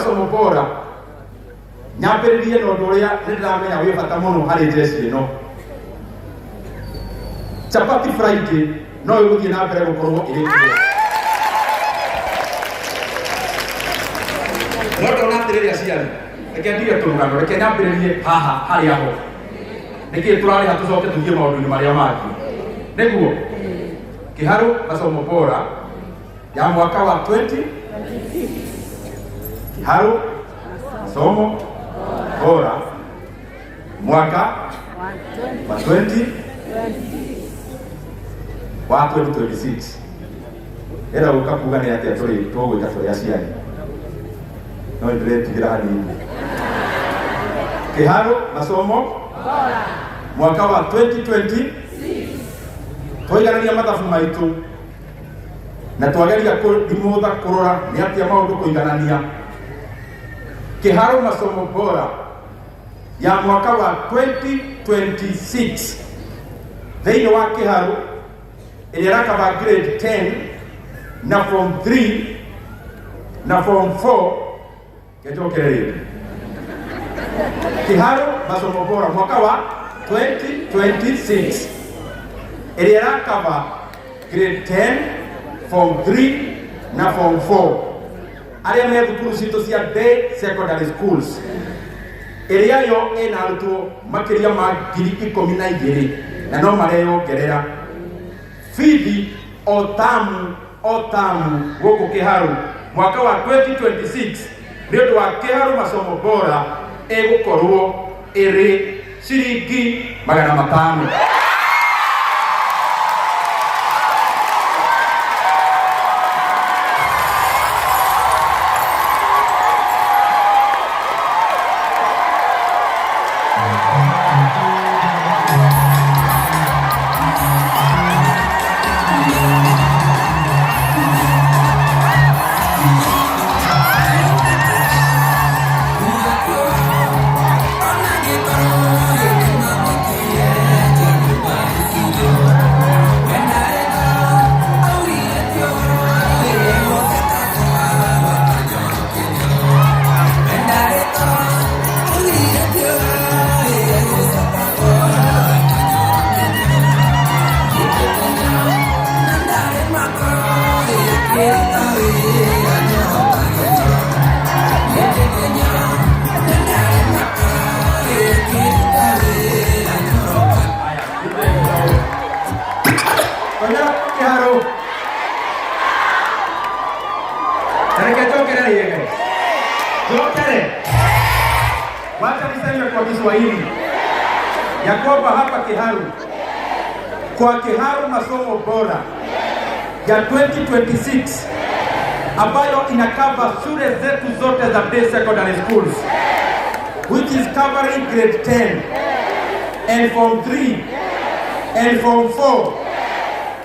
Masomo Bora, nyambĩrĩrie na ũndũ ũrĩa nĩ ndĩramenya wĩ bata mũno harĩ jeshi ĩno. Chapati Friday no ĩgũthiĩ na mbere gũkorwo ĩrĩ kuo. No ndona atĩrĩrĩ aciari, reke ndige tũrũgano, reke nyambĩrĩrie haha harĩa ho. Nĩkĩ tũrarĩha tũcoke tũthiĩ maũndũ-inĩ marĩa mangĩ? Nĩguo Kiharu Masomo Bora ya mwaka wa 20 Kiharu Masomo Bora mwaka wa 20 wa 2026 ĩra gũka kuga nĩ atĩa tũrĩ tũgwĩka tũrĩ aciari, no nĩndĩretigĩra hanini. Kiharu Masomo mwaka wa 2020, twaiganania mathabu maitũ na twageria kũthimũtha kũrora nĩ atĩa maũndũ kũiganania, Kiharu Masomo Bora ya mwaka wa 2026 thĩinĩ wa Kiharu ĩrĩa ĩrakaba grade 10 na form 3 na form 4. Ngenjokere rĩngĩ, Kiharu Masomo Bora mwaka wa 2026 ĩrĩa ĩrakaba grade 10, form 3 na form 4, arĩa me thukuru citũ cia day secondary schools, ĩrĩa yo ĩna arutwo makĩria ma 12,000 na no mareyongerera, bithi o tamu o tamu gũkũ Kĩharũ mwaka wa 2026 nĩ ũndũ wa Kĩharũ Masomo Bora ĩgũkorwo ĩrĩ ciringi 500. Tonya Kĩharũ. Reke njokere rĩege. Njokere. Wacha niseme kwa Kiswahili ya kwamba hapa Kiharu, kwa Kiharu Masomo Bora ya 2026 ambayo inakava shule zetu zote za day secondary schools, which is covering grade 10 and form 3 and form 4,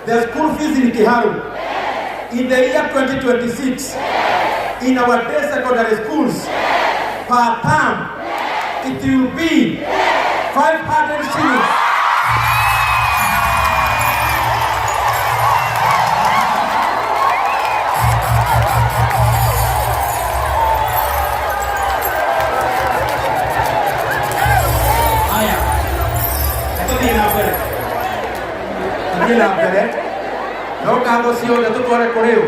the school fees in Kiharu in the year 2026 in our day secondary schools per term, it will be 500 shillings. Haya, tũthiĩ na mbere, tũthiĩ na mbere. No ngatho ciothe tũtware kũrĩ ũ?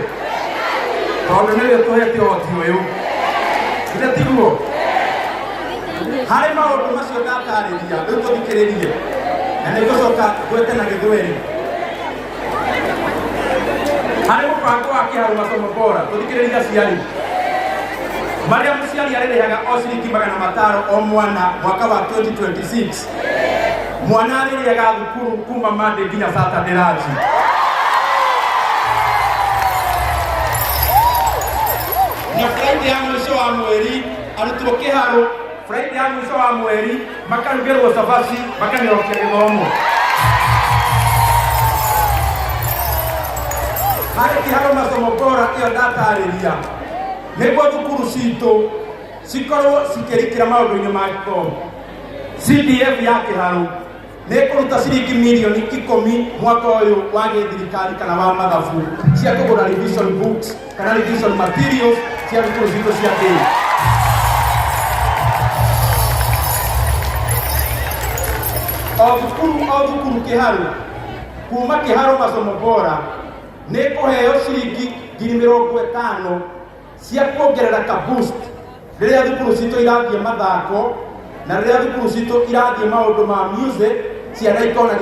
Tondũ nĩwe ũtũhete ũhoti ũyũ, githĩ tiguo? Harĩ maũndũ macio ndatarĩria, rĩu tũthikĩrĩrie na nĩ ngũcoka ngwete na Gĩthweri. Harĩ mũbango wa Kĩharu Masomo Bora, tũthikĩrĩrie aciari, marĩa mũciari arĩrĩhaga o ciringi 500 o mwana. Mwaka wa 2026 mwana arĩrĩaga thukuru kuma Monday nginya Saturday lunch. Na Friday ya mũico wa mweri arutwo Kĩharũ, Friday ya mũico wa mweri makarugĩrwo cabaci, makanyorokia gĩthomo. Harĩ Kĩharũ Masomo Bora ĩyo ndatarĩria, nĩguo thukuru citũ cikorwo cikĩrikĩra maũndũ-inĩ ma gĩthomo, CDF ya Kĩharũ nĩ ĩkũruta ciringi mirioni 10 mwaka ũyũ wa gĩthirikari kana wa mathabu cia kũgũra revision books kana revision materials cia thukuru citũ cia ndĩni. O thukuru o thukuru Kiharu kuma Kiharu Masomo Bora nĩ kũheo ciringi 50,000 cia kuongerera ka boost rĩrĩa thukuru citũ irathiĩ mathako na rĩrĩa thukuru citũ irathiĩ maũndũ ma music, ciana ikona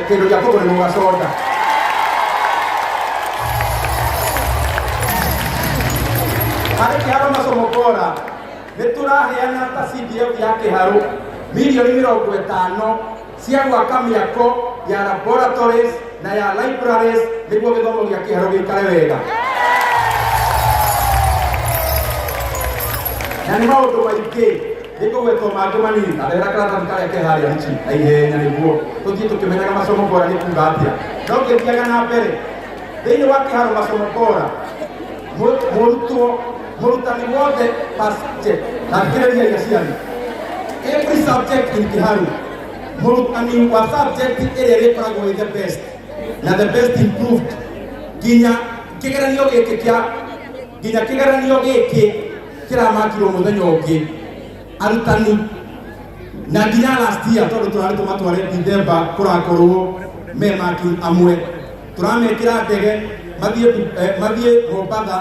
kĩndũ gĩa kũgũrĩrwo gacoda. Harĩ Kĩharo Masomo Bora nĩ tũraheana ta CDF ya Kĩharũ 50 milioni cia gwaka mĩako ya laboratories na ya libraries nĩguo gĩthomo gĩa Kĩharũ gĩikare wega. Na nĩ maũndũ maingĩ, nĩngũgwetwo mangĩ manini. Arehera karatathi karĩa ke harĩa ici na ihenya nĩguo tũthiĩ tũkĩmenyaga Masomo Bora nĩ kuga atĩa. No ngĩthiaga na mbere, thĩinĩ wa Kĩharo Masomo Bora, mũrutwo mũrutani wothe per subject, na thikĩrĩriai aciari, every subject in Kĩharu, mũrutani wa subject ĩrĩa ĩrĩkoragwo ĩ the best na the best improved nginya kĩgeranio gĩkĩ kĩa nginya kĩgeranio gĩkĩ kĩramakirwo mũthenya ũngĩ, arutani na nginya last year, tondũ tũrarĩ tũmatware December, kũrakorwo me maki amwe, tũramekĩra ndege mathiĩ mathiĩ Mombatha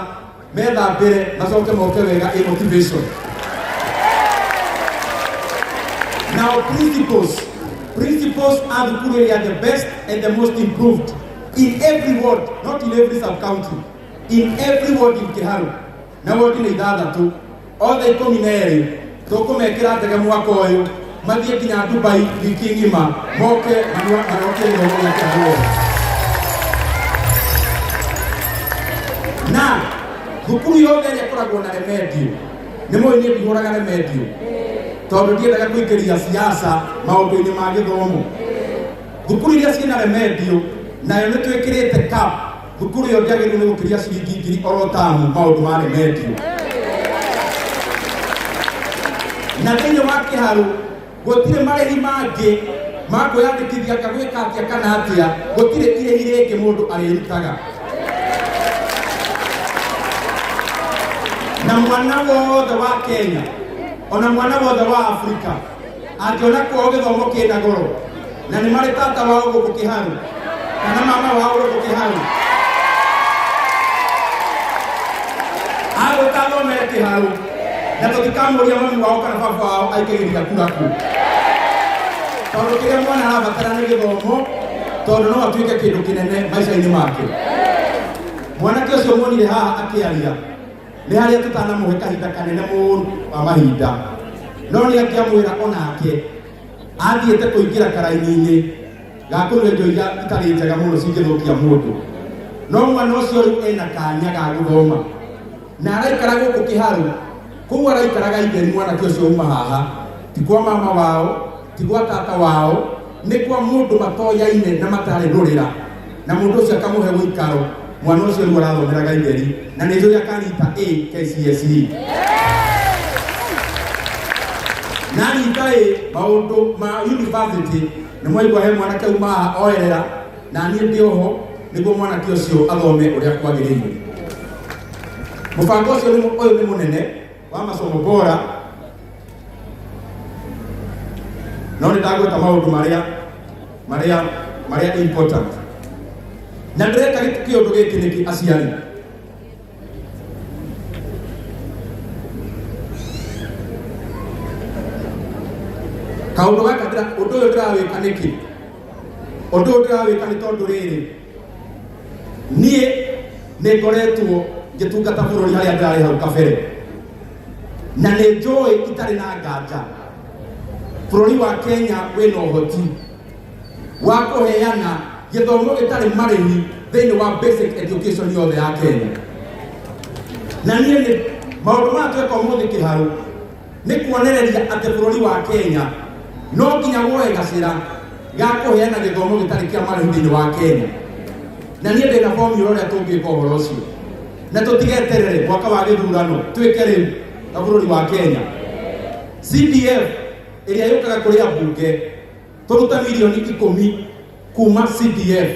methambĩre macoke moke wega ĩ motivation. Now principals a thukuru ĩrĩa the best and the most improved in every ward, not in every sub county, in every ward in Kiharu, na ward nĩ ithathatũ, othe 12 tũkũmekĩra ndege mwaka ũyũ mathiĩ nginya Dubai wiki ng'ima, moke marokie gĩthomo gĩa Kiharu. Na thukuru yothe ĩrĩa ĩkoragwo na remedial, nĩ mũĩ niĩ ndihũraga remedial tondũ ndiendaga kũingĩria siasa maũndũ-inĩ ma gĩthomo. Thukuru iria ciĩna remedial nayo nĩ twĩkĩrĩte cap, thukuru ĩyo ndĩagĩrĩirwo nĩ gũkĩria ciringi 1,000 oro tamu maũndũ ma remedial. Na thĩinĩ wa Kĩharũ gũtirĩ marĩhi mangĩ ma kwĩyandĩkithia anga gwĩka atĩa kana atĩa, gũtirĩ irĩhi rĩngĩ mũndũ arĩrutaga. Na mwana wothe wa Kenya, ona mwana wothe wa Afrika, angĩona kwao gĩthomo kĩna goro na nĩ marĩ tata wao gũkũ Kĩharu kana mama wao gũkũ Kĩharu, agũka athomere Kĩharu, na tũtikamũria mami wao kana baba wao aikagĩria kura kũ, tondũ kĩrĩa mwana arabatara nĩ gĩthomo, tondũ no atuĩke kĩndũ kĩnene maica-inĩ make. Mwanake ũcio muonire haha akĩaria nĩ harĩa tũtanamũhe kahinda kanene mũno wa mahinda, no nĩ angĩamwĩra onake athiĩte kũingĩra karaini-inĩ ga kũnyua indo iria itarĩ njega mũno cingĩthũkia mũndũ. No mwana ũcio rĩu ena kanya ga gũthoma na araikara gũkũ Kĩharu, kũu araikaraga itheri. Mwanake ũcio uma haha ti kwa mama wao, ti gwa tata wao, nĩ kwa mũndũ matoyaine na matarĩ rũrĩra, na mũndũ ũcio akamũhe ũikaro. Mwana ũcio rĩu arathomera itheri na nĩ njũĩ akanyita A KCSE, na anyita A maũndũ ma university nĩ mwaigua he mwanake uma haha oerera, na niĩ ndĩ oho nĩguo mwanake ũcio athome ũrĩa kwagĩrĩire. Mũbango ũcio ũyũ nĩ mũnene wa Masomo Bora, no nĩ ndagweta maũndũ marĩa important. Na ndĩreka kĩũndũ gĩkĩ nĩkĩ, aciari? Kaũndũ gaka ũndũ ũyũ ndĩrawĩka nĩkĩ? Ũndũ ũyũ ndĩrawĩka nĩ tondũ rĩrĩ, niĩ nĩ ngoretwo ngĩtungata bũrũri harĩa ndĩrarĩ hau kabere, na nĩ njũĩ itarĩ na nganja bũrũri wa Kenya wĩna ũhoti wa kũheana gĩthomo gĩtarĩ marĩhi thĩinĩ wa basic education yothe ya Kenya. Na niĩ nĩ maũndũ maya tweka ũmũthĩ Kĩharũ nĩ kuonereria atĩ bũrũri wa Kenya no nginya woe gacĩra ga kũheana gĩthomo gĩtarĩ kĩa marĩhi thĩinĩ wa Kenya. Na niĩ ndĩna formula ũrĩa tũngĩka ũhoro ũcio, na tũtigeterere mwaka wa gĩthurano, twĩke rĩu na bũrũri wa Kenya. CDF ĩrĩa yũkaga kũrĩ ambunge, tũruta 10 milioni kuma CDF,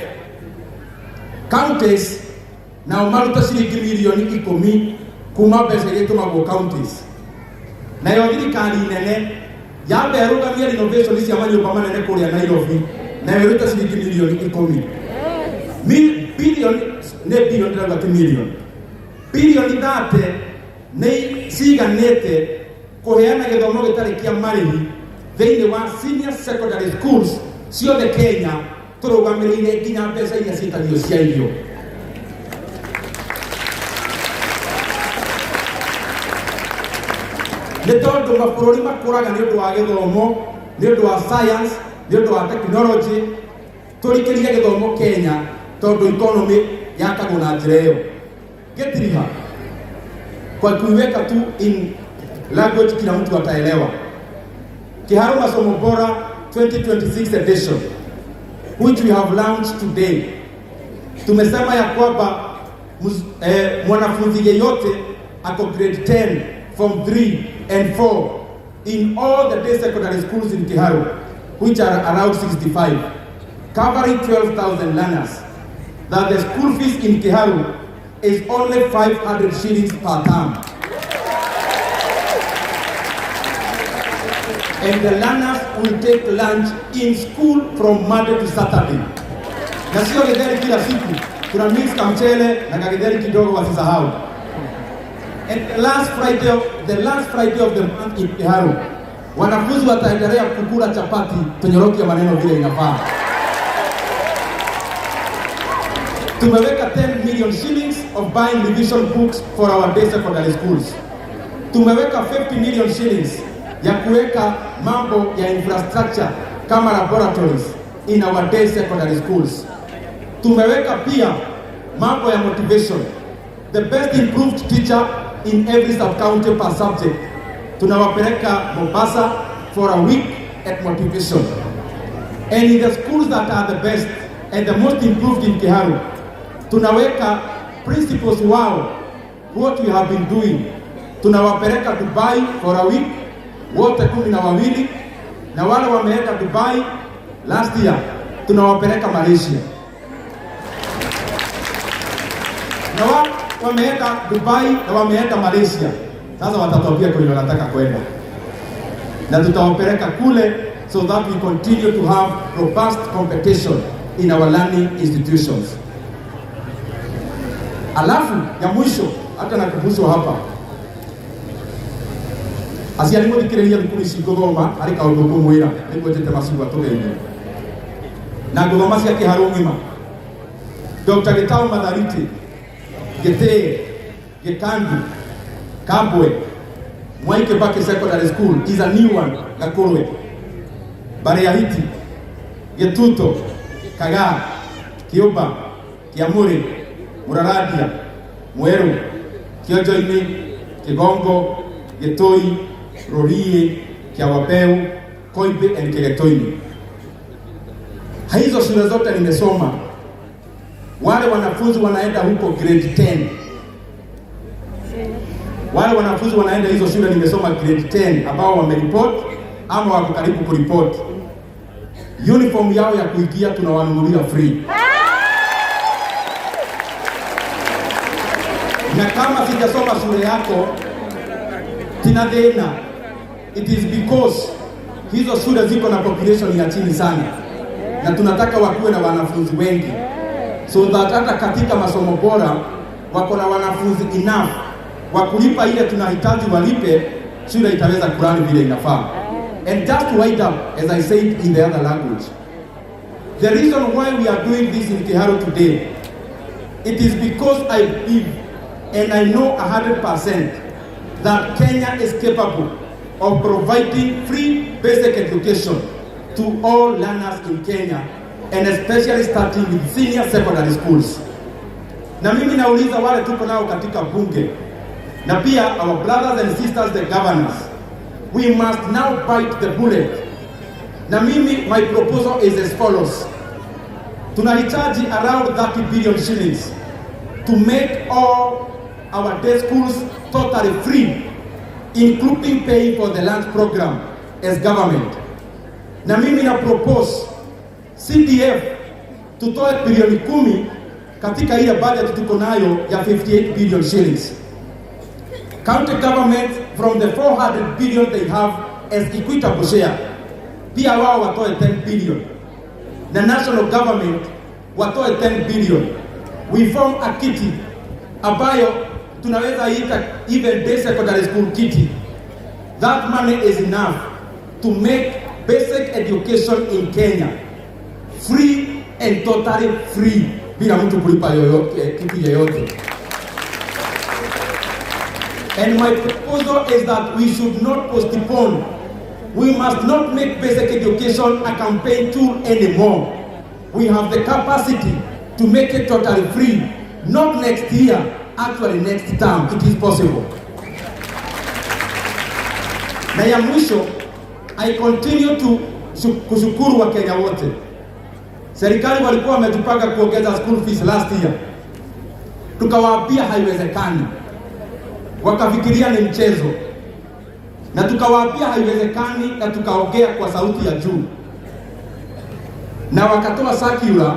counties nao maruta ciringi 10 milioni kuma mbeca iria itũmagwo counties, nayo thirikari nene Yambe ĩrũgamie renovation cia manyũmba manene kũrĩa Nairobi na ĩrute ciringi milioni 10. Bilioni nĩ bilioni, ndĩrauga ti milioni. Bilioni 30 nĩ ciganĩte kũheana gĩthomo gĩtarĩ kĩa marĩhi thĩinĩ wa senior secondary schools ciothe Kenya, tũrũgamĩrĩire nginya mbeca iria ciĩtagio cia irio. Nĩ tondũ mabũrũri makũraga nĩ ũndũ wa gĩthomo, nĩ ũndũ wa science, nĩ ũndũ wa technology. Tũrikĩrie gĩthomo Kenya, tondũ economy yakagwo na njĩra ĩyo. Gĩtiriha kwa kuiweka tu in language kila mtu ataelewa. Kiharu Masomo Bora 2026 edition, which we have launched today, tumesema ya kwamba mwanafunzi yeyote ako grade 10, form 3 and 4 in all the day secondary schools in Kiharu, which are around 65, covering 12,000 learners, that the school fees in Kiharu is only 500 shillings per term. And the learners will take lunch in school from Monday to Saturday. Na sio githeri kila siku, tuna mix kamchele na kagitheri kidogo, wasisahau. And the last Friday of the month in Kiharu, wanafunzi wataendelea kukula chapati, tunyoroke maneno vile inafaa. Tumeweka 10 million shillings of buying revision books for our day secondary schools. Tumeweka 50 million shillings ya kuweka mambo ya infrastructure kama laboratories in our day secondary schools. Tumeweka pia mambo ya motivation. The best improved teacher in every sub-county per subject, tunawapeleka Mombasa for a week at motivation. And in the schools that are the best and the most improved in Kiharu, tunaweka principals wao, what we have been doing. Tunawapeleka Dubai for a week wote 12, na wale wameenda Dubai last year tunawapeleka Malaysia, na wale wameenda Dubai na wameenda Malaysia, sasa watatuambia kwenye wanataka kwenda, na tutawapeleka kule so that we continue to have robust competition in our learning institutions. Alafu ya mwisho, hata nakumbushwa hapa, aciari, muthikiririe, thukuru ici nguthoma harĩ kaũndũ ngũmwĩra nĩguo njĩte macigua tũgeithie na nguthoma cia Kĩharũ ng'ima: Dr. Gitau Mathariti, Gitĩĩ, Gĩkandu, Kabwe, Mwai Kibaki Secondary School is a new one, Gakũrwe, Bariahiti, Gĩtuto, Kagaa, Kĩũmba, Kĩamũrĩ, Mũraradia, Mwerũ, Kĩonjo-inĩ, Kĩgongo, Gĩtũi, Rũriĩ, Kĩawambeu, Koimbĩ and Kĩgetoini. Hizo shule zote nimesoma, wale wanafunzi wanaenda huko grade 10, wale wanafunzi wanaenda hizo shule nimesoma grade 10, ambao wameripoti ama wako karibu kuripoti, uniform yao ya kuingia tunawanunulia free. Na kama sijasoma shule yako, tina thĩna, it is because hizo shule ziko na population ya chini sana, na tunataka wakuwe na wanafunzi wengi so that hata katika masomo bora wako na wanafunzi enough wa kulipa ile tunahitaji walipe, shule itaweza kurun vile inafaa. And just to wind up, as I said in the other language, the reason why we are doing this in Kiharu today, it is because I believe and I know 100% that Kenya is capable of providing free basic education to all learners in Kenya, and especially starting with senior secondary schools. Na mimi nauliza wale tuko nao katika bunge na pia our brothers and sisters, the governors, we must now bite the bullet. Na mimi my proposal is as follows. Tunahitaji around 30 billion shillings to make all our day schools totally free, including paying for the lunch program as government. Na mimi na propose CDF tutoe bilioni 10 katika ile budget tuko nayo ya 58 billion shillings. County government, from the 400 billion they have as equitable share, pia wao watoe 10 billion na national government watoe 10 billion. We form a kitty ambayo tunaweza ita even day secondary school kitty. That money is enough to make basic education in Kenya free and totally free bila mtu kulipa yoyote kitu yoyote. And my proposal is that we should not postpone. We must not make basic education a campaign tool anymore. We have the capacity to make it totally free. Not next year, actually next term. It is possible. Na ya mwisho, I continue to kushukuru Wakenya wote. Serikali walikuwa wametupanga kuongeza school fees last year, tukawaambia haiwezekani, wakafikiria ni mchezo, na tukawaambia haiwezekani, na tukaongea kwa sauti ya juu, na wakatoa circular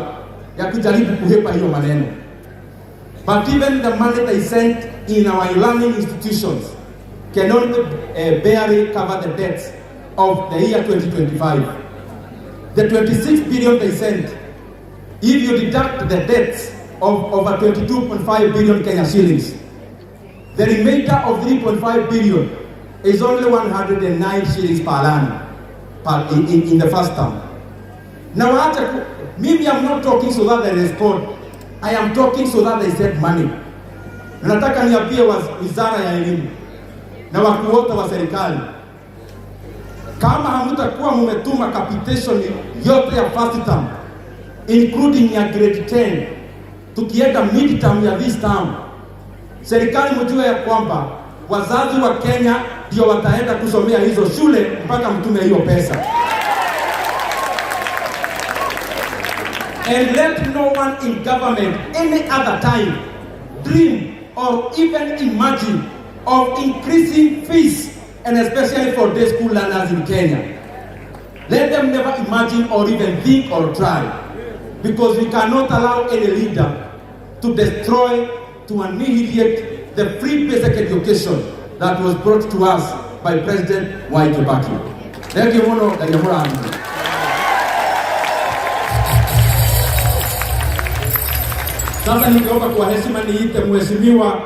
ya kujaribu kuhepa hiyo maneno. But even the money they sent in our learning institutions can only barely cover the debts of the year 2025. The 26 billion they sent, if you deduct the debts of over 22.5 billion Kenya shillings, the remainder of 3.5 billion is only 109 shillings per learner in the first term. Now, mimi I'm not talking so that they respond. I am talking so that they save money. Na nataka niambie wizara ya elimu na wakuu wote wa serikali, kama hamutakuwa mumetuma capitation yote ya first term including ya grade 10, tukienda mid term ya this term, serikali mjue ya kwamba wazazi wa Kenya ndio wataenda kusomea hizo shule mpaka mtume hiyo pesa. And let no one in government any other time dream or even imagine of increasing fees, and especially for day school learners in Kenya. Let them never imagine or even think or try, because we cannot allow any leader to destroy, to annihilate the free basic education that was brought to us by President Mwai Kibaki. Thank you muno, Ngai amũrathime. Sasa ningeomba kwa heshima niite Mheshimiwa